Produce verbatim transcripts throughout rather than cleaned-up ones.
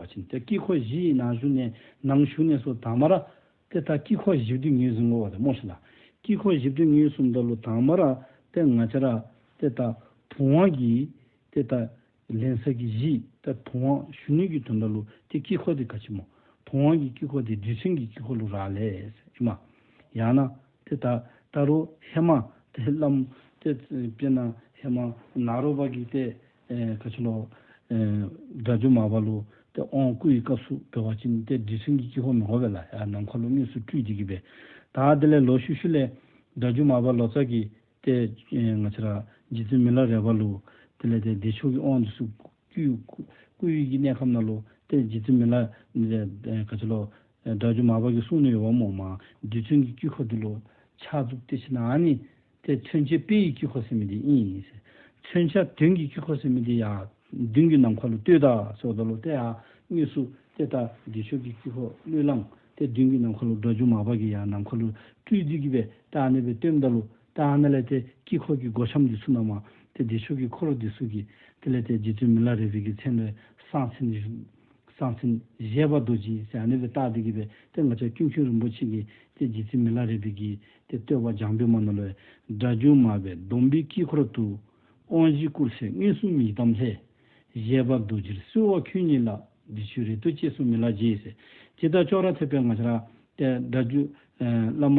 ཅིན་ཏེ་དཀྱིལ་འཁོར་བཞི་ཡི་ནང་ཞུགས་ནས་ནང་ཞུགས་ནས་སོ་དང་པ་ར་ཏེ་ད་དཀྱིལ་འཁོར་བཞི་པོ་འདི་ངོས་བཟུང་དགོ་པས་ཏེ་སྨོ་ཤིག་ལགས། དཀྱིལ་འཁོར་བཞི་པོ་འདི་ངོས་བཟུངམ་ད་ལུ་དང་པ་ར་ཏེ་ང་བཅས་ར་ཏེ་ད་བུམ་དབང་གི་ཏེ་ད་ལེན་ས་གི་གཞི་ད་བུམ་དབང་ཞུ་ནི་གི་དོན་དག་ལུ་ཏེ་དཀྱིལ་འཁོར་འདི་ག་ཅི་སྨོ། བུམ་དབང་གི་དཀྱིལ་འཁོར་འདི་རྡུལ་ཚོན་གྱི་དཀྱིལ་འཁོར་ལུ་རག་ལས་ཟེར་ཨིན་མས། ཡང་ན་ཏེ་ད་ད་རུང་ཧེ་མ་ཏེ་བླམ་ཏེ་དཔེར་ན་ཧེ་མ་ནཱ་རོ་པ་གིས་ཏེ་ཨེ་ག་ཅི་ལོ་ཨེ་སྒྲ་སྒྱུར་མར་པ་ལུ་ཏེ་དབང་བསྐུར་བའི་སྐབས་སུ་འབད་བ་ཅིན་ཏེ་རྡུལ་ཚོན་གྱི་དཀྱིལ་འཁོར་མི་དགོ་པས་ལགས། ཡར་ནམ་མཁའ་ལུ་དངོས་སུ་སྤྲུལ་ཏེ་གི་སྦེ། ད་དེ་ལས་ལོག་ཤུལ་ཤུལ་ལས་སྒྲ་སྒྱུར་མར་པ་ལོ་ཙཱ་གིས་ཏེ་ཨེ་ང་བཅས་ར་རྗེ་བཙུན་མི་ལ་རས་པ་ལུ་དེ་ལས་ཏེ་བདེ་མཆོག་གི་དབང་འདི་ཚུ་བསྐུར་བསྐུར་བའི་གི་གནས་སྐབས་ནང་ལུ་ཏེ་རྗེ་བཙུན་མི་ལ་ཨེ་ག་ཅི་ལོ་ཨེ་སྒྲ་སྒྱུར་མར་པ་གིས་གསུངས་ནི་ཡོདཔ་སྨོ། མ་རྡུལ་ཚོན་གྱི་དཀྱིལ་འཁོར་འདི་ལུ་ཕྱག་མཛུབ་སྟེ་ཞིནམ་ལས་ཨ་ནི་ཏེ་མཚོན་ཆ་དཔེ་ཡི་དཀྱིལ་འཁོར་ཟེར་མི་འདི་ཨིན་ཟེར། མཚོན་ཆ་དོན་གྱི་དཀྱིལ་འཁོར་ཟེར་མི་འདི་ཡར་མདུན་གྱི་ནམ་མཁའ་ལུ་གཏོད་ད་ཟེརཝ་ད་ལུ་ཏེ་ཡར་དངོས་སུ་ཏེ་ད་བདེ་མཆོག་གི་དཀྱིལ་འཁོར་བློས་བསླངས་ཏེ་མདུན་གྱི་ནམ་མཁའ་ལུ་སྒྲ་སྒྱུར་མར་པ་གིས་ཡར་ནམ་མཁའ་ལུ་སྤྲུལ་ཏེ་གི་སྦེ་ད་ཨ་ནི་སྦེ་སྟོནམ་ད་ལུ་ད་ཨ་ནཱ་ལས་ཏེ་དཀྱིལ་འཁོར་གྱི་སྒོ་ཤམ་འདི་ཚུ་ནང་མར་ཏེ་བདེ་མཆོག་གི་འཁོར་ལོ་འདི་ཚུ་གིས་དེ་ལས་ཏེ་རྗེ་བཙུན་མི་ལ་རས་པའི་གི་མཚན་ལུ་གསང་མཚན་གསང་མཚན་བཞད་པ་རྡོ་རྗེ་ཟེར་ཨ་ནི་སྦེ་བཏགས་ཏེ་གི་སྦེ་ཏེ་ང་བཅས་ཀུན་མཁྱེན་རིན་པོ་ཆེ་གིས་ཏེ་རྗེ་བཙུན་མི་ལ་རས་པའི་གི་ཏེ་བསྟོད་པ་འཇམ་པའི་མ་ནང་ལུ་སྒྲ་སྒྱུར་མར་པས་བསྡོམས་པའི་དཀྱིལ་འཁོར་དུ། དབང་བཞི་བསྐུར་ཚེ་མངོན་སུམ་ཡི་དམ་ལྷས། བཞད་པ་རྡོ་རྗེར་གསོལ་བ་ཁྱོད་ཉིད་ལ། འདི་ཕྱིར་རེ་ལྟོས་སྐྱེས་སོང་མི་ལ་རྗེ་ཟེར། ཇི་ལྟར་ཅོག་ར་འཐདཔ་སྦེ་ང་བཅས་ར་ཏེ་སྒྲ་སྒྱུར་ཨེ་བླ་མ་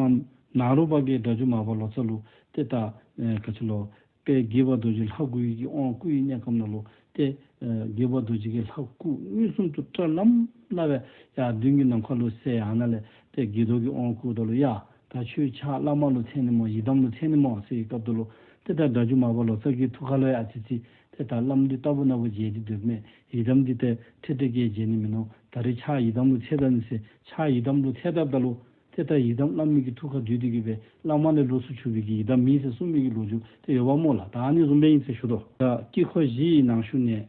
ནཱ་རོ་པ་གིས་སྒྲ་སྒྱུར་མར་པ་ལོ་ཙཱ་ལུ་ཏེ་ད་ཨེ་ག་ཅི་ལོ་དཔལ་དགྱེས་པ་རྡོ་རྗེ་ལྷ་དགུ་ཡི་གི་དབང་བསྐུར་བའི་གནས་སྐབས་ནང་ལུ་ཏེ་ཨེ་དགྱེས་པ་རྡོ་རྗེ་གི་ལྷ་སྐུ་མངོན་སུམ་དུ་བཀྲ་ལམ་ལམ་སྦེ་ཡར་མདུན་གྱི་ནམ་མཁའ་ལུ་གསལ། ཡར་ནཱ་ལས་ཏེ་དགྱེས་རྡོར་གྱི་དབང་བསྐུརཝ་ད་ལུ་ཡ་ད་ཁྱོད་ཕྱག་བླ་མ་ལུ་འཚལ་ནི་སྨོ་ཡི་དམ་ལུ་འཚལ་ནི་སྨོ་ཟེར་བའི་སྐབས་ད་ལུ་ཏེ་ད་སྒྲ་སྒྱུར་མར་པ་ལོ་ཙཱ་གི་ཐུགས་ཁ་ལུ་ཡ་ཨ་ཙི་ཙི་ཏེ་ད་བླམ་འདི་རྟག་བུ་ན་བུ་མཇལ་ཏེ་སྡོདཔ་མས། ཡི་དམ་འདི་ཏེ་ཁྲིག་ཁྲི་གིས་མཇལ་ནི་མིན་ནུག། ད་རེས་ཕྱག་ཡི་དམ་ལུ་འཚལ་ད་ནི་ཟེར་ཕྱག་ཡི་དམ་ལུ་འཚལ་དཔ་ད་ལུ་ཏེ་ད་ཡི་དམ་བླ་མའི་གི་ཐུགས་ཁར་འདུས་ཏེ་གི་སྦེ་བླ་མ་ལས་ལོགས་སུ་གྱུར་པའི་གི་ཡི་དམ་མེད་ཟེར་གསུངས་མི་གི་ལོ་རྒྱུས་ཏེ་ཡོདཔ་སྨོ་ལགས། ད་ཨ་ནི་བཟུམ་སྦེ་ཨིན་ཟེར་ཞུ་དོ། ད་དཀྱིལ་འཁོར་བཞི་ཡི་ནང་ཞུགས་ནས་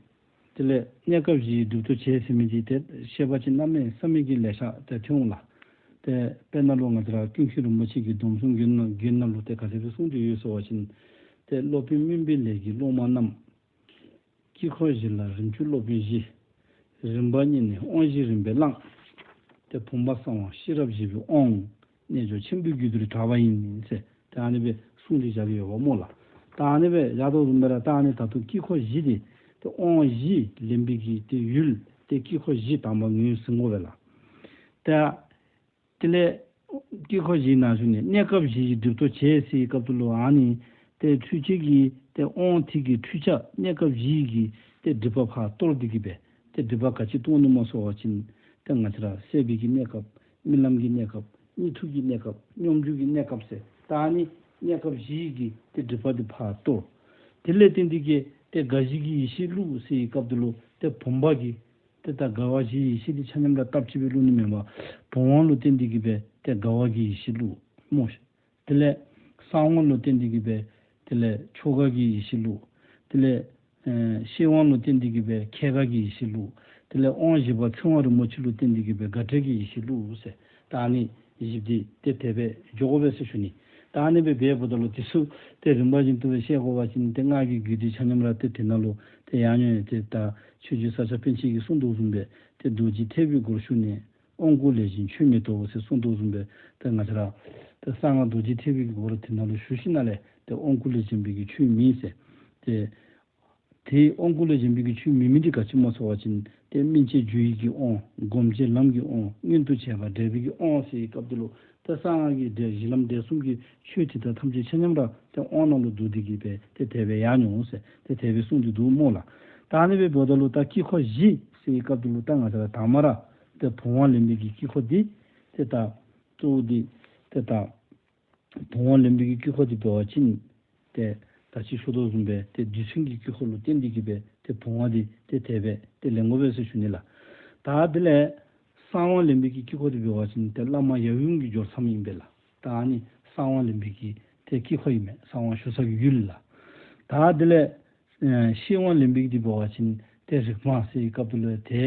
དེ་ལས་གནས་སྐབས་བཞི་ཡི་སྒྲུབ་ཐབས་བྱེད་ཟེར་མི་འདི་ཏེ་བཤད་པ་ཅིན་གནམ་མེད་ས་མེད་ཀྱི་ལེ་ཤ་ཏེ་ཐོན་འོང་ལགས། ཏེ་དཔེར་ན་ལུ་ང་བཅས་ར་ཀུན་མཁྱེན་རིན་པོ་ཆེ་གི་སྡོམ་གསུམ་རྒྱན་ནང་རྒྱན་ནང་ལུ་ཏེ་ག་དེ་སྦེ་གསུངས་ཏེ་ཡོད་ཟེར་བ་ཅིན་ཏེ་སློབ་དཔོན་སྨིན་པའི་ལས་ཀྱི་སློབ་མ་རྣམས། དཀྱིལ་འཁོར་བཞི་ལ་རིམ་གྱིས་སློབ་དཔོན་བཞི། རིམ་པ་གཉིས་ནི་དབང་བཞི་རིམ་པས་བླངས། ཏེ་བུམ་པ་གསང་བ་ཤེས་རབ་བཞི་པའི་དབང་། རྣལ་འབྱོར་ཆེན་པོའི་རྒྱུད་དུ་གྲགས་པ་ཡིན་ཟེར་ཏེ་ཨ་ནི་སྦེ་གསུངས་ཏེ་བཞག་གི་ཡོདཔ་སྨོ་ལགས། ད་ཨ་ནི་སྦེ་བཞག་དོ་བཟུམ་སྦེ་ར་ད་ཨ་ནི་ད་ལྟོ་དཀྱིལ་འཁོར་བཞི་འདི་ཏེ་དབང་བཞི་ལེན་པའི་གི་ཏེ་ཡུལ་ཏེ་དཀྱིལ་འཁོར་བཞི་དང་པ་ངོས་ཟིན་དགོ་པས་ལགས། ཏེ་དེ་ལས་དཀྱིལ་འཁོར་བཞིའི་ནང་ཞུགས་ནས་གནས་སྐབས་བཞི་ཡི་སྒྲིབ་གཏོར་བྱེད་ཟེར་བའི་སྐབས་སུ་ལུ་ཨ་ནི་ཏེ་འཕྲུལ་ཆས་ཀྱི་ཏེ་དབང་ཐིག་གི་འཕྲུལ་ཆས་གནས་སྐབས་བཞི་ཡི་གི་ཏེ་སྒྲིབ་པ་ཕར་གཏོར་ཏེ་གི་སྦེ་ཏེ་སྒྲིབ་པ་ག་ཅི་གཏོར་ནི་སྨོ་ཟེར་བ་ཅིན་ཏེ་ང་བཅས་ར་སད་པའི་གི་གནས་སྐབས་རྨི་ལམ་གྱི་གནས་སྐབས་གཉིད་འཐུག་གི་གནས་སྐབས་སྙོམས་འཇུག་གི་གནས་སྐབས་ཟེར་ད་ཨ་ནི་གནས་སྐབས་བཞི་ཡི་གི་ཏེ་སྒྲིབ་པ་འདི་ཕར་གཏོར། དེ་ལས་བརྟེན་ཏེ་གི་ཏེ་དགའ་བཞི་གི་ཡེ་ཤེས་བླུགས་ཟེར་བའི་སྐབས་སུ་ལུ་ཏེ་བུམ་པ་གི་ཏེ་ད་དགའ་བ་བཞིའི་ཡེ་ཤེས་འདི་ཆ་མཉམ་ར་སྟབས་གཅིག་སྦེ་བླུགས་ནི་མེན་པར་བུམ་དབང་ལུ་བརྟེན་ཏེ་གི་སྦེ་ཏེ་དགའ་བ་གི་ཡེ་ཤེས་བླུགས་སྨོ། དེ་ལས་གསང་དབང་ལུ་བརྟེན་ཏེ་གི་སྦེ་དེ་ལས་མཆོག་དགའ་གི་ཡེ་ཤེས་བླུགས། དེ་ལས་ཨེ་ཤེར་དབང་ལུ་བརྟེན་ཏེ་གི་སྦེ་ཁྱད་དགའ་གི་ཡེ་ཤེས་བླུགས། དེ་ལས་དབང་བཞི་པ་ཚིག་དབང་རིན་པོ་ཆེ་ལུ་བརྟེན་ཏེ་གི་སྦེ་དགའ་བྲལ་གྱི་ཡེ་ཤེས་བླུགས་ཟེར། ད་ཨ་ནི་བཞི་འདི་ཏེ་དེ་སྦེ་འགྱོ་དགོ་པས་ཟེར་ཞུ་ནི། ད་ཨ་ནི་སྦེ་འབདཝ་ད་ལུ་དེ་ཚུ་ཏེ་རིམ་པ་བཞིན་དུ་སྦེ་བཤད་དགོ་པ་ཅིན་ཏེ་སྔགས་ཀྱི་རྒྱུད་སྡེ་ཆ་མཉམ་ར་ཏེ་དེ་ནང་ལུ་ཏེ་ཡང་ཡང་ཏེ་ད་ཆོས་རྗེ་ས་སྐྱ་པཎ་ཆེན་གྱིས་གསུངས་དོ་བཟུམ་སྦེ་ཏེ་རྡོ་རྗེ་ཐེག་པའི་སྒོར་ཞུགས་ནས། དབང་བསྐུར་ལས་གཞན་ཆོས་མི་རྟོགས་ཟེར་གསུངས་དོ་བཟུམ་སྦེ་ཏེ་ང་བཅས་ར་ཏེ་གསང་སྔགས་རྡོ་རྗེ་ཐེག་པའི་སྒོར་དེ་ནང་ལུ་ཞུགས་ཞིནམ་ལས་ཏེ་དབང་བསྐུར་ལས་གཞན་པའི་གི་ཆོས་མེད་ཟེར། ཏེ་དེ་དབང་བསྐུར་ལས་གཞན་པའི་གི་ཆོས་མེད་མི་འདི་ག་ཅི་སྨོ་ཟེར་བ་ཅིན་ཏེ་སྨིན་བྱེད་རྒྱུ་ཡི་གི་དབང་། སྒོམ་བྱེད་ལམ་གྱི་དབང་། མངོན་དུ་བྱས་པ་འབྲས་བུའི་གི་དབང་ཟེར་བའི་སྐབས་དེ་ལུ་ཏེ་གསང་སྔགས་ཀྱི་འབྲས་གཞི་ལམ་འབྲས་གསུམ་གྱི་ཆོས་དེ་དག་ཐམས་ཅད་ཆ་མཉམ་ར་ཏེ་དབང་ནང་ལུ་བསྡུ་སྟེ་གི་སྦེ་ཏེ་དེ་སྦེ་ཡང་འོང་ཟེར་ཏེ་དེ་སྦེ་གསུངས་ཏེ་འདུག་སྨོ་ལགས། ད་ཨ་ནི་སྦེ་འབདཝ་ད་ལུ་ད་དཀྱིལ་འཁོར་བཞི་ཟེར་བའི་སྐབས་དེ་ལུ་ད་ང་བཅས་ར་དང་པ་ར་ཏེ་བུམ་དབང་ལེན་པའི་གི་དཀྱིལ་འཁོར་འདི་ཏེ་ད་གཙོ་བོ་འདི་ཏེ་ད་བུམ་དབང་ལེན་པའི་གི་དཀྱིལ་འཁོར་འདི་འབད་བ་ཅིན་ཏེ་ད་ཅི་ཞུ་དོ་བཟུམ་སྦེ་ཏེ་རྡུལ་ཚོན་གྱི་དཀྱིལ་འཁོར་ལུ་བརྟེན་ཏེ་གི་སྦེ་ཏེ་བུམ་དབང་འདི་ཏེ་དེ་སྦེ་ཏེ་ལེན་དགོ་པས་ཟེར་ཞུ་ནི་ལགས། ད་དེ་ལས་གསང་དབང་ལེན་པའི་གི་དཀྱིལ་འཁོར་འདི་འབད་བ་ཅིན་ཏེ་བླ་མ་ཡབ་ཡུམ་གྱི་སྦྱོར་མཚམས་ཨིན་པས་ལགས། ད་ཨ་ནི་གསང་དབང་ལེན་པའི་གི་ཏེ་དཀྱིལ་འཁོར་ཨིན་མས། གསང་དབང་ཞུ་ས་གི་ཡུལ་ལགས། ད་དེ་ལས་ཨེ་ཤེར་དབང་ལེན་པའི་གི་འདི་འབད་བ་ཅིན་ཏེ་རིག་པ་ཟེར་བའི་སྐབས་དེ་ལུ་ཏེ་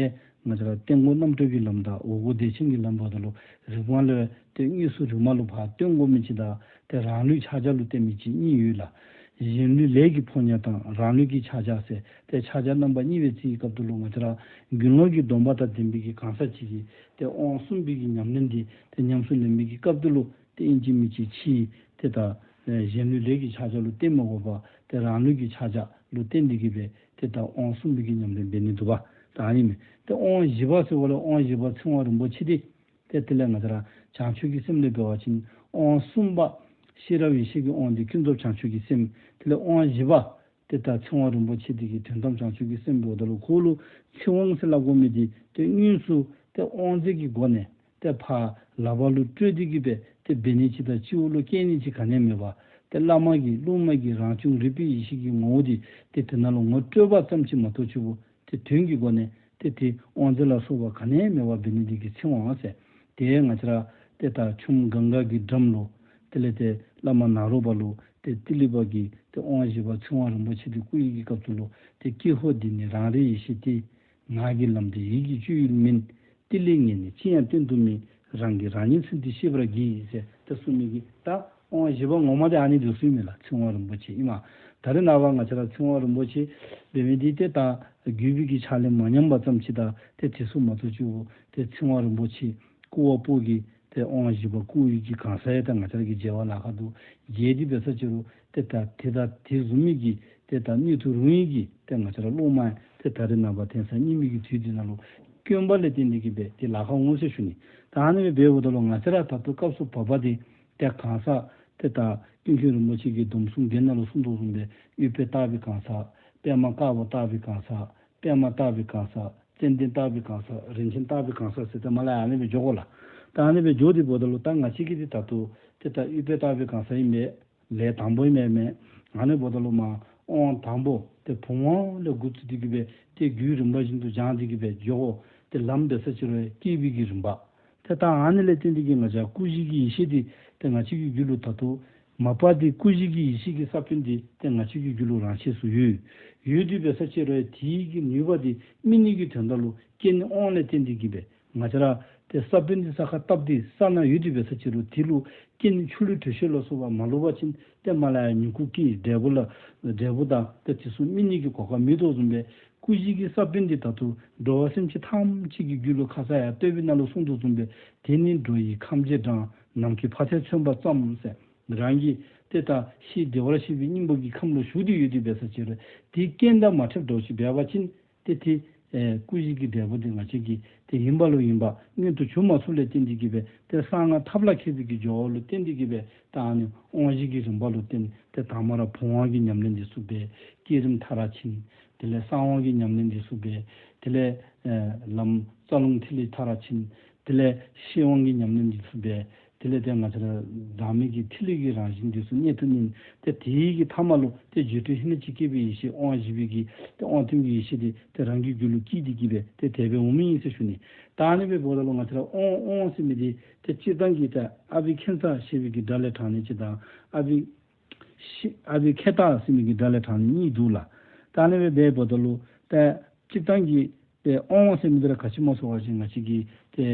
ང་བཅས་ར་སྟེང་སྒོ་རྣམ་གྲོལ་གྱི་ལམ་དང་འོག་སྒོ་བདེ་ཆེན་གྱི་ལམ་འབདཝ་ད་ལུ་རིག་པ་ལུ་ཏེ་དངོས་སུ་རིག་མ་ལུ་ཕར་སྟོན་དགོ་མི་ཅིག་དང་ཏེ་རང་ལུགས་ཕྱག་རྒྱ་ལུ་སྟོན་མི་ཅིག་གཉིས་ཡོད་ལགས། གཞན་ལུས་ལས་ཀྱི་ཕོ་ཉ་དང་རང་ལུས་ཀྱི་ཕྱག་རྒྱ་ཟེར་ཏེ་ཕྱག་རྒྱ་རྣམ་པ་གཉིས་སྦེ་བརྩི་བའི་སྐབས་དེ་ལུ་ང་བཅས་ར་དགེ་སློང་གི་སྡོམ་པ་དང་ལྡན་པའི་གི་གང་ཟག་ཅིག་གིས་ཏེ་དབང་གསུམ་པའི་གི་ཉམས་ལེན་འདི་ཏེ་ཉམས་སུ་ལེན་པའི་གི་སྐབས་དེ་ལུ་ཏེ་ཨིན་ཅི་མིན་ཅི་ཕྱི་ཏེ་ད་ཨེ་གཞན་ལུས་ལས་ཀྱི་ཕྱག་རྒྱ་ལུ་བརྟེན་མི་དགོ་པར་ཏེ་རང་ལུས་ཀྱི་ཕྱག་རྒྱ་ལུ་བརྟེན་ཏེ་གི་སྦེ་ཏེ་ད་དབང་གསུམ་པའི་གི་ཉམས་ལེན་འབད་ནི་འདུག་པ། ད་ཨ་ནི་མས། ཏེ་དབང་བཞི་པ་ཟེརཝ་ལས་དབང་བཞི་པ་ཚིག་དབང་རིན་པོ་ཆེ་འདི་ཏེ་དེ་ལས་ང་བཅས་ར་བྱང་ཆུབ་ཀྱི་སེམས་ལས་འབད་བ་ཅིན་དབང་གསུམ་པ་ཤེས་རབ་ཡེ་ཤེས་ཀྱི་དབང་འདི་ཀུན་རྫོབ་བྱང་ཆུབ་ཀྱི་སེམས། དེ་ལས་དབང་བཞི་པ་ཏེ་ད་ཚིག་དབང་རིན་པོ་ཆེ་འདི་གིས་དོན་དམ་བྱང་ཆུབ་ཀྱི་སེམས་འབདཝ་ད་ལུ་ཁོ་ལུ་ཚིག་དབང་ཟེར་སླབ་དགོ་མི་འདི་ཏེ་དངོས་སུ་ཏེ་དབང་རྫས་ཀྱི་སྒོ་ནས་ཏེ་ཕར་ལག་པ་ལུ་སྤྲོད་དེ་གི་སྦེ་ཏེ་འབད་ནི་ཅིག་དང་སྤྱི་བོ་ལུ་བཀལ་ནི་ཅིག་ག་ནི་ཡང་མེད་པར་ཏེ་བླ་མ་གིས་སློབ་མ་གིས་རང་བྱུང་རིག་པའི་ཡེ་ཤེས་ཀྱི་ངོ་བོ་འདི་ཏེ་དེ་ནང་ལུ་ངོ་སྤྲོད་པ་ཙམ་ཅིག་མ་གཏོགས་ཆུ་བོ་ཏེ་དོན་གྱི་སྒོ་ནས་ཏེ་དེ་དབང་རྫས་ལ་སོགས་པ་ག་ནི་ཡང་མེད་པར་འབད་ནི་འདི་གིས་ཚིག་དབང་ཟེར། ཏེ་ང་བཅས་ར་ཏེ་ད་ཆུ་མོ་གངྒཱ་གི་འགྲམ་ལུ་དེ་ལས་ཏེ་བླ་མ་ནཱ་རོ་པ་ལུ་ཏེ་ཏི་ལི་པ་གིས་ཏེ་དབང་བཞི་པ་ཚིག་དབང་རིན་པོ་ཆེ་འདི་བསྐུར་བའི་གི་སྐབས་དེ་ལུ་ཏེ་ཀྱེ་ཧོ་འདི་ནི་རང་རིག་ཡེ་ཤེས་ཏེ། ངག་གི་ལམ་འདི་ཡིད་ཀྱི་སྤྱོད་ཡུལ་མིན། ཏི་ལི་ངས་ནི་ཅི་ཡང་སྟོན་དུ་མེད། རང་གིས་རང་ཉིད་ཚུལ་འདི་ཤེས་པར་གྱིས་ཟེར་ཏེ་གསུངས་མི་གི་ད་དབང་བཞི་པ་ངོ་མ་འདི་ཨ་ནི་འདི་ཚུ་ཨིན་མས་ལགས། ཚིག་དབང་རིན་པོ་ཆེ་ཨིན་མས། ད་རེས་ནངས་པ་ང་བཅས་ར་ཚིག་དབང་རིན་པོ་ཆེ་འབད་མི་འདི་ཏེ་ད་བརྒྱུད་པའི་གི་ཕྱག་ལེན་མ་ཉམས་པ་ཙམ་ཅིག་དང་ཏེ་དེ་ཚུ་མ་གཏོགས་ཆུ་བོ་ཏེ་ཚིག་དབང་རིན་པོ་ཆེ་བསྐུར་བ་པོ་གིས་ཏེ་དབང་བཞི་པ་བསྐུར་བའི་གི་གང་ཟག་ཡང་ད་ང་བཅས་ར་གིས་མཇལ་བར་ལཱ་ཁག་འདུག། མཇལ་ཏེ་འབད་ས་ཅིག་རུང་ཏེ་ད་དེ་ད་དེ་བཟུམ་མའི་གི་ཏེ་ད་སྣོད་དུ་རུང་བའི་གི་ཏེ་ང་བཅས་ར་སློབ་མ་ཡང་ཏེ་ད་རེས་ནངས་པ་དེང་སང་རྙིང་མའི་གི་དུས་འདི་ནང་ལུ་དཀོན་པ་ལས་བརྟེན་ཏེ་གི་སྦེ་ཏེ་ལཱ་ཁག་འོང་ཟེར་ཞུ་ནི། ད་ཨ་ནི་སྦེ་འབདཝ་ད་ལུ་ང་བཅས་ར་ད་ལྟོ་སྐབས་སུ་བབ་པ་འདི་ཏེ་གང་ཟག་ཏེ་ད་ཀུན་མཁྱེན་རིན་པོ་ཆེ་གི་སྡོམ་གསུམ་འགལ་ནང་ལུ་གསུངས་དོ་བཟུམ་སྦེ་ཨུཏྤལ་བཏགས་པའི་གང་ཟག། པདྨ་དཀར་པོ་བཏགས་པའི་གང་ཟག། པདྨ་བཏགས་པའི་གང་ཟག། ཙན་དན་བཏགས་པའི་གང་ཟག། རིན་ཆེན་བཏགས་པའི་གང་ཟག་ཟེར་ཏེ་མར་ལས་ཨ་ནི་སྦེ་འགྱོ་དགོ་ལགས། ད་ཨ་ནི་སྦེ་འགྱོ་སྟེ་འབདཝ་ད་ལུ་ད་ང་བཅས་ཀྱི་འདི་ད་ལྟོ་ཏེ་ད་ཨུཏྤལ་བཏགས་པའི་གང་ཟག་ཨིན་མས། ལས་དང་པོ་ཨིན་མས་མས། ཨ་ནི་འབདཝ་ད་ལུ་མར་དབང་དང་པོ་ཏེ་བུམ་དབང་ལས་འགོ་བཙུགས་ཏེ་གི་སྦེ་ཏེ་རྒྱུད་རིམ་པ་བཞིན་དུ་སྦྱངས་ཏེ་གི་སྦེ་འགྱོ་དགོ། ཏེ་ལམ་འབད་ས་ཅིག་རུང་བསྐྱེད་པའི་གི་རིམ་པ། ཏེ་ད་ཨ་ནི་ལས་བརྟེན་ཏེ་གི་ང་བཅས་སྐུ་བཞི་གི་ཡེ་ཤེས་འདི་ཏེ་ང་བཅས་ཀྱི་རྒྱུད་ལུ་ད་ལྟོ་མ་པ་འདི་སྐུ་བཞི་གི་ཡེ་ཤེས་ཀྱི་ས་བོན་འདི་ཏེ་ང་བཅས་ཀྱི་རྒྱུད་ལུ་རང་ཆས་སུ་ཡོད། ཡོད་དེ་འབད་ས་ཅིག་རུང་དེའི་གི་ནུས་པ་འདི་སྨིན་ནི་གི་དོན་དག་ལུ་རྐྱེན་དབང་ལས་བརྟེན་ཏེ་གི་སྦེ་ང་བཅས་ར་ཏེ་ས་བོན་འདི་ས་ཁར་བཏབ་སྟེ་ས་ནང་ཡོད་དེ་འབད་ས་ཅིག་རུང་དེ་ལུ་རྐྱེན་ཆུ་ལུད་དྲོད་གཤེར་ལ་སོགས་པ་མ་བླུགས་པ་ཅིན་ཏེ་མར་ལས་ཡར་མྱུ་གུ་སྐྱེ། འབྲས་བུ་ལ་འབྲས་བུ་དང་ཏེ་དེ་ཚུ་སྨིན་ནི་གི་གོ་སྐབས་མེད་དོ་བཟུམ་སྦེ་སྐུ་བཞི་གི་ས་བོན་འདི་ད་ལྟོ་འགྲོ་བ་སེམས་ཅན་ཐམས་ཅད་ཀྱི་རྒྱུད་ལུ་ཁ་ཙ་ཡར་བསྟོད་པའི་ནང་ལུ་གསུངས་དོ་བཟུམ་སྦེ་དེ་ནི་འགྲོ་ཡི་ཁམས་རྗེས་འབྲང་། ནམ་མཁའི་ཕ་མཐས་མཚོན་པ་ཙམ་ཟེར། རང་གི་ཏེ་ད་ཤེས་བདེ་བར་གཤེགས་པའི་སྙིང་པོ་གི་ཁམས་ལུ་བཞུགས་ཏེ་ཡོད་དེ་འབད་ས་ཅིག་རུང་དེ་རྐྱེན་དང་མ་འཕྲད་འགྱོ་ཅི་འབད་བ་ཅིན་ཏེ་དེ་ཨེ་སྐུ་བཞི་གི་འབྲས་བུ་དེ་ང་བཅས་ཀྱི་དེ་ཡིན་པ་ལུ་ཡིན་པ་མངོན་དུ་གྱུར་མ་ཚུགས་ལས་བརྟེན་ཏེ་གི་སྦེ་ཏེ་གསང་སྔགས་ཐབས་ལ་མཁས་པའི་གི་སྦྱོར་བ་ལུ་བརྟེན་ཏེ་གི་སྦེ་ད་ཨ་ནི་དབང་བཞི་གི་རིམ་པ་ལུ་བརྟེན་ཏེ་དང་པ་ར་བུམ་དབང་གི་ཉམས་ལེན་འདི་ཚུ་འབད། བསྐྱེད་རིམ་མཐར་ཕྱིན། དེ་ལས་གསང་དབང་གི་ཉམས་ལེན་འདི་ཚུ་འབད། དེ་ལས་ཨེ་ལམ་རྩ་རླུང་ཐིག་ལེ་མཐར་ཕྱིན། དེ་ལས་ཤེར་དབང་གི་ཉམས་ལེན་འདི་ཚུ་འབད། དེ་ལས་ཏེ་ང་བཅས་ར་བདག་མེད་ཀྱི་ཐིག་ལེ་གི་རང་བཞིན་འདི་ཚུ་གནད་དུ་བསྣུན། ཏེ་དེའི་གི་ཐ་མ་ལུ་ཏེ་བརྗོད་བྲལ་ཧི་ན་ཅིག་སྐྱེས་པའི་ཡེ་ཤེས་དབང་བཞི་པའི་གི་ཏེ་དབང་དོན་གྱི་ཡེ་ཤེས་འདི་ཏེ་རང་གི་རྒྱུད་ལུ་སྐྱེས་ཏེ་གི་སྦེ་ཏེ་དེ་སྦེ་འོང་མི་ཨིན་ཟེར་ཞུ་ནི། ད་ཨ་ནི་སྦེ་འབདཝ་ད་ལུ་ང་བཅས་ར་དབང་དབང་ཟེར་མི་འདི་ཏེ་སྤྱིར་བཏང་གི་ད་ཨ་བྷི་ཥིཉྩ་ཞེས་པའི་གི་སྒྲ་ལས་དྲངས་ནི་ཅིག་དང་ཨ་བྷི་ཤི་ཨ་བྷི་ཥེ་ཏ་ཟེར་མི་གི་སྒྲ་ལས་དྲངས་ནི་གཉིས་འདུག་ལགས། ད་ཨ་ནི་སྦེ་འབདཝ་ད་ལུ་ཏེ་སྤྱིར་བཏང་གི་ཏེ་དབང་ཟེར་མི་འདི་ར་ག་ཅི་སྨོ་ཟེར་བ་ཅིན་ང་བཅས་ཀྱི་ཏེ་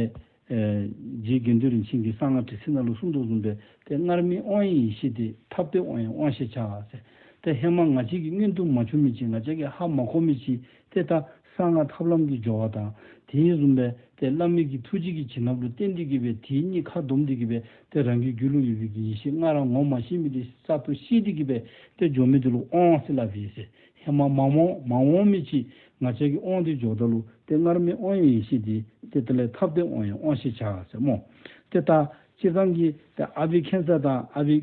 ཨེ་རྗེ་དགེ་འདུན་རིན་ཆེན་གྱིས་གསང་སྔགས་དྲི་ཚིག་ནང་ལུ་གསུངས་དོ་བཟུམ་སྦེ་ཏེ་སྔར་མེད་དབང་ཡི་ཡེ་ཤེས་འདི། ཐབས་ཏེ་དབང་ཡང་དབང་ཞེས་བྱ་ཟེར། ཏེ་ཧེ་མ་ང་བཅས་ཀྱིས་མངོན་དུ་མ་གྱུར་མི་ཅིག་ང་བཅས་ཀྱིས་ཧ་མ་གོ་མི་ཅིག་ཏེ་ད་གསང་སྔགས་ཐབས་ལམ་གྱི་སྦྱོར་བ་དང་དེ་བཟུམ་སྦེ་ཏེ་བླ་མའི་གི་ཐུགས་རྗེ་གི་བྱིན་རླབས་ལུ་བརྟེན་ཏེ་གི་སྦེ་དེ་གཉིས་ཁ་བསྡོམས་ཏེ་གི་སྦེ་ཏེ་རང་གི་རྒྱུད་ལུ་ཡོད་པའི་གི་ཡེ་ཤེས་སྔར་ངོ་མ་ཤེས་མི་འདི་གསར་དུ་ཤེས་ཏེ་གི་སྦེ་ཏེ་འགྱོ་མི་འདི་ལུ་དབང་ཟེར་སླབ་ཨིན་ཟེར། ཧེ་མ་མ་འོང་མ་འོང་མི་ཅིག་ང་བཅས་ཀྱིས་དབང་འདི་འགྱོཝ་ད་ལུ་ཏེ་སྔར་མེད་དབང་ཡི་ཡེ་ཤེས་འདི་ཏེ་དེ་ལས་ཐབས་ཏེ་དབང་ཡང་དབང་ཞེས་བྱ་ཟེར་སྨོ། ཏེ་ད་སྤྱིར་བཏང་གི་ཏེ་ཨ་བྷི་ཥེཉྩ་དང་ཨ་བྷི་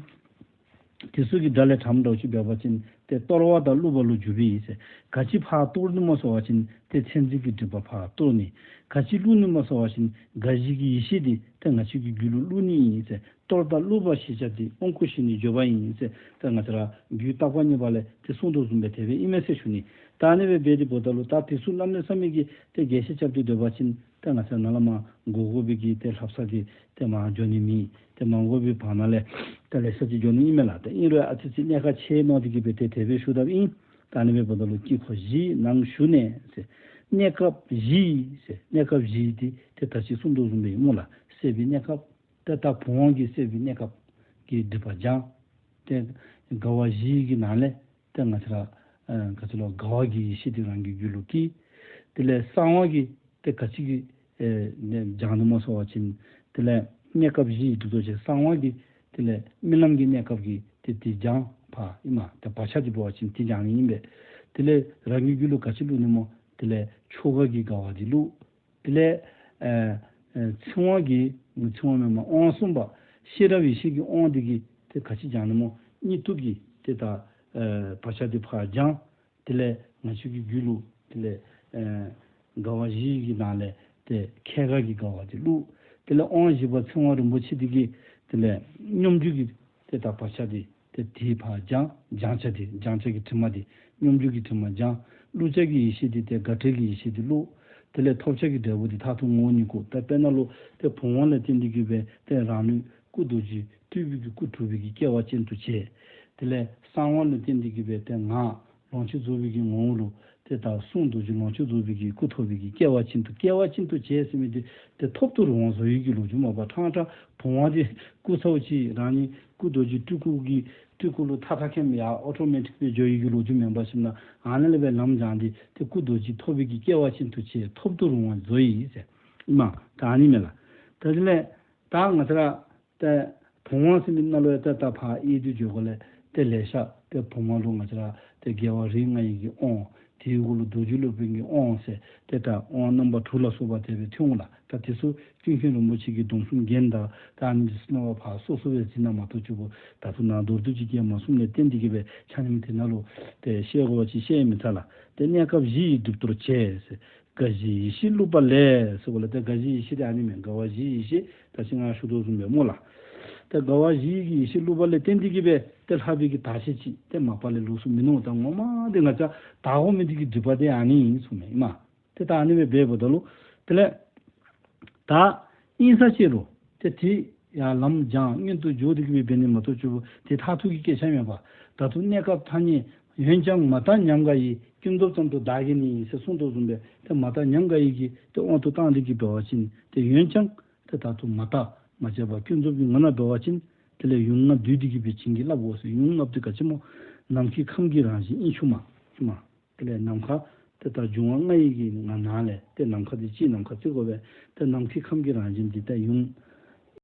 དེ་ཚུ་གི་སྒྲ་ལས་དྲངམ་འདྲཝ་ཅིག་འབད་བ་ཅིན་ཏེ་གཏོར་བ་དང་བླུག་པ་ལུ་འཇུག་པའི་ཨིན་ཟེར། ག་ཅི་ཕར་གཏོར་ནི་སྨོ་ཟེར་བ་ཅིན་ཏེ་མཚན་འཛིན་གྱི་སྒྲིབ་པ་ཕར་གཏོར་ནི། ག་ཅི་བླུག་ནི་སྨོ་ཟེར་བ་ཅིན་དགའ་བཞི་གི་ཡེ་ཤེས་འདི་ཏེ་ང་བཅས་ཀྱི་རྒྱུད་ལུ་བླུག་ནི་ཨིན་ཟེར། གཏོར་དང་བླུག་པ་ཞེས་བྱ་སྟེ། དབང་བསྐུར་ཞིང་ནི་བརྗོད་པ་ཡིན་ཟེར། ཏེ་ང་བཅས་ར་རྒྱུད་བརྟག་པ་གཉིས་པ་ལས་ཏེ་གསུངས་དོ་བཟུམ་སྦེ་དེ་སྦེ་ཨིན་མས་ཟེར་ཞུ་ནི། ད་ཨ་ནི་སྦེ་འབད་དེ་འབདཝ་ད་ལུ་ད་དེ་ཚུ་གནམ་མེད་ས་མེད་ཀྱི་ཏེ་རྒྱས་བཤད་རྐྱབ་སྟེ་སྡོད་པ་ཅིན་ཏེ་ང་བཅས་ནཱ་ལས་མར་འགོར་འགོར་བའི་གི་ཏེ་ལྷ་བསངས་འདི་ཏེ་མར་འགྱོ་ནི་མེད། ཏེ་མ་འགོར་བའི་བར་ན་ལས་ཏེ་ལེ་ཤ་ཅིག་འགྱོ་ནི་ཨིན་མས་ལགས། ཏེ་ཨིན་རུང་ཨ་ཙི་ཅིག་གནད་ཁག་ཆེ་མནོ་སྟེ་གི་སྦེ་ཏེ་དེ་སྦེ་ཞུ་དོ་ཨིན། ད་ཨ་ནི་སྦེ་འབདཝ་ད་ལུ་དཀྱིལ་འཁོར་བཞི་ནང་ཞུགས་ནས་ཟེར། གནས་སྐབས་བཞི་ཟེར། གནས་སྐབས་བཞི་འདི་ཏེ་ད་ཅི་གསུངས་དོ་བཟུམ་སྦེ་ཨིན་སྨོ་ལགས། སད་པའི་གནས་སྐབས། ཏེ་ད་བུམ་དབང་གིས་སད་པའི་གནས་སྐབས་ཀྱི་སྒྲིབ་པ་སྦྱང་། ཏེ་ དགའ་བ་བཞི་གི་ནང་ལས་ཏེ་ང་བཅས་ར་ཨ་ག་ཅི་ལོ་དགའ་བ་གི་ཡེ་ཤེས་འདི་རང་གི་རྒྱུད་ལུ་སྐྱེ། དེ་ལས་གསང་བ་གིས་ཏེ་ག་ཅི་གི་ཨེ་ནི་སྦྱང་ནི་སྨོ་ཟེར་བ་ཅིན་དེ་ལས་གནས་སྐབས་བཞི་ཡི་སྒྲིབ་གཏོར་བྱས། གསང་བ་གིས་དེ་ལས་རྨི་ལམ་གྱི་གནས་སྐབས་ཀྱི་ཏེ་དེ་སྦྱང་བ་ཨིན་མས། ཏེ་བག་ཆགས་འདི་འབད་བ་ཅིན་དེ་སྦྱང་ནི་ཨིན་པས། དེ་ལས་རང་གི་རྒྱུད་ལུ་ག་ཅི་བླུག་ནི་སྨོ། དེ་ལས་ཆོ་ག་གི་དགའ་བ་འདི་བླུག། དེ་ལས་ཨེ་ཨེ་ཚིམ་པ་གི་ཚིམ་པ་མེན་མས། དབང་གསུམ་པ་ཤེས་རབ་ཡེ་ཤེས་ཀྱི་དབང་འདི་གིས་ཏེ་ག་ཅི་སྦྱང་ནི་སྨོ། གཉིད་འཐུག་གི་ཏེ་ད་ཨེ་བག་ཆགས་འདི་ཕར་སྦྱང་། དེ་ལས་ང་བཅས་ཀྱི་རྒྱུད་ལུ་དེ་ལས་ཨེ་དགའ་བ་བཞི་གི་ནང་ལས་ཏེ་ཁྱད་དགའ་གི་དགའ་བ་འདི་བླུག། དེ་ལས་དབང་བཞི་པ་ཚིམ་པ་རིན་པོ་ཆེ་འདི་གིས་དེ་ལས་སྙོམས་འཇུག་གི་ཏེ་ད་བག་ཆགས་འདི་ཏེ་དེ་ཕར་སྦྱང་། སྦྱང་བྱ་འདི་སྦྱང་བྱ་གི་དྲི་མ་འདི་སྙོམས་འཇུག་གི་དྲི་མ་སྦྱང་། བླུག་བྱ་གི་ཡེ་ཤེས་འདི་ཏེ་དགའ་བྲལ་གྱི་ཡེ་ཤེས་འདི་བླུག། དེ་ལས་ཐོབ་བྱ་གི་འབྲས་བུ་འདི་མཐར་ཐུག་ངོ་བོ་ཉིད་སྐུ། ད་དཔེར་ན་ལུ་ཏེ་བུམ་དབང་ལུ་བརྟེན་ཏེ་གི་སྦེ་ཏེ་རང་ལུས་སྐུ་རྡོ་རྗེ་སྤྲུལ་པའི་གི་སྐུ་གྲུབ་པའི་གི་སྐལ་བ་ཅན་དུ་བྱས། དེ་ལས་གསང་བ་ལུ་བརྟེན་ཏེ་གི་སྦེ་ཏེ་ངག་ལོངས་སྤྱོད་རྫོགས་པའི་གི་ངོ་བོ་ལུ་ཏེ་ད་གསུང་རྡོ་རྗེ་ལོངས་སྤྱོད་རྫོགས་པའི་གི་སྐུ་ཐོབ་པའི་གི་སྐལ་བ་ཅན་དུ། སྐལ་བ་ཅན་དུ་བྱས་ཟེར་མི་འདི་ཏེ་ཐོབ་ཏུ་རུང་བ་བཟོ་ཡི་གི་ལོ་རྒྱུས་མ་པ། ཕྲང་ཕྲང་བུམ་དབང་འདི་སྐུ་ཚ་བོ་ཅིག་རང་ཉིད་སྐུ་རྡོ་རྗེ་སྤྲུལ་སྐུ་གི་སྤྲུལ་སྐུ་ལུ་ཐག་ཐག་ཁེམ་ཡ་ཨོ་ཊོ་མེ་ཊིག་སྦེ་འགྱོ་ཡི་གི་ལོ་རྒྱུས་མེན་པ་ཞིག་ན། ཨ་ནི་ལས་སྦེ་ལམ་སྦྱང་སྟེ་ཏེ་སྐུ་རྡོ་རྗེ་ཐོབ་པའི་གི་སྐལ་བ་ཅན་དུ་བྱས། ཐོབ་ཏུ་རུང་བ་བཟོ་ཡི་ཟེར་ཨིན་མས། ད་ཨ་ནི་མས་ལགས། ད་དེ་ལས་ད་ང་བཅས་ར་ཏེ་བུམ་དབང་ཟེར་མི་ནང་ལུ་ཡང་ཏེ་ད་ཕར་ཨེ་འདི་འགྱོ་དགོ་ལས། ཏེ་ལེ་ཤ་ཏེ་བུམ་དབང་ལུ་ང་བཅས་ར་ཏེ་རྒྱལ་བ་རིགས་ལྔ་ཡི་གི་དབང་། དེའི་འོག་ལུ་རྡོ་རྗེ་སློབ་དཔོན་གྱི་དབང་ཟེར་ཏེ་ད་དབང་རྣམ་པ་དྲུག་ལ་སོགས་པ་དེ་སྦེ་ཐོན་འོང་ལགས། ད་དེ་ཚུ་ཀུན་མཁྱེན་རིན་པོ་ཆེ་གི་སྡོམ་གསུམ་རྒྱན་དང་ད་ཨ་ནི་འདི་ཚུ་རྣམ་པ་ཕར་སོ་སོ་སྦེ་གཟིགས་ན་མ་གཏོགས་ཅིག་པོ་ད་ཚུ་ནང་མདོར་བསྡུས་ཅིག་རྐྱབ་མ་གསུངས་ནི་ལས་བརྟེན་ཏེ་གི་སྦེ་ཆ་མཉམ་དེ་ནང་ལུ་ཏེ་བཤད་དགོ་པ་ཅིན་བཤད་མི་ཚར་ལགས། ཏེ་གནས་སྐབས་བཞི་ཡི་སྒྲིབ་གཏོར་བྱས་ཟེར། དགའ་བཞིའི་ཡེ་ཤེས་བླུགས་པ་ལས་ཟེར་བ་ལས་ཏེ་དགའ་བཞིའི་ཡེ་ཤེས་དེ་ཨ་ནི་མས། དགའ་བ་བཞིའི་ཡེ་ཤེས་ད་ཅི་ང་ཞུ་དོ་བཟུམ་སྦེ་སྨོ་ལགས། ཏེ་དགའ་བ་བཞི་གི་ཡེ་ཤེས་བླུགས་པ་ལས་བརྟེན་ཏེ་གི་སྦེ་ཏེ་ལྷག་པའི་གི་དག་བྱེད་ཅིག་ཏེ་མ་པ་ལས་ལོགས་སུ་མིན་ནུག། ད་ངོ་མ་འདི་ང་བཅས་དག་དགོ་མི་འདི་གི་སྒྲིབ་པ་དེ་ཨ་ནི་ཨིན་གསུངས་མས་ཨིན་མས། ཏེ་ད་ཨ་ནི་སྦེ་འབདཝ་ད་ལུ་དེ་ལས་ད་ཨིན་ས་ཅིག་རུང་ཏེ་དེ་ཡང་ལམ་སྦྱང་སྔོན་དུ་འགྱོ་སྟེ་གི་སྦེ་འབད་ནི་མ་གཏོགས་ཅིག་པོ་དེ་མཐར་ཐུག་གི་སྐད་ཆ་མེད་པ། ད་དུང་གནས་སྐབས་ཐ་སྙད་འོན་ཀྱང་མ་དག་ཉམས་དགའ་ཡི། ཀུན་རྫོབ་ཙམ་དུ་བདག་གིས་ནི་ཟེར་གསུངས་དོ་བཟུམ་སྦེ་ཏེ་མ་དག་ཉམས་དགའ་ཡི་གི་ཏེ་དབང་དུ་བཏང་སྟེ་གི་འབད་བ་ཅིན་ཏེ་འོན་ཀྱང་ཏེ་ད་དུང་མ་དག་མ་བྱས་པར་ཀུན་རྫོབ་ཀྱི་ངང་ན་འབད་བ་ཅིན་དེ་ལས་ཡུམ་ལྔ་བསྡུས་ཏེ་གི་སྦེ་བྱིན་གྱིས་བརླབ་དགོ་ཟེར། ཡུམ་ལྔ་བསྡུས་ག་ཅི་སྨོ། ནམ་མཁའི་ཁམས་ཀྱི་རང་བཞིན་དབྱིངས་ཕྱུག་མ་ཨིན་མས། དེ་ལས་ནམ་མཁའ་ཏེ་ད་འབྱུང་བ་ལྔ་ཡི་གི་ནང་ན་ལས་ཏེ་ནམ་མཁའ་འདི་སྤྱིའི་ནམ་མཁའ་བརྩི་དགོ་པས། ཏེ་ནམ་མཁའི་ཁམས་ཀྱི་རང་བཞིན་འདི་ཏེ་ཡུམ་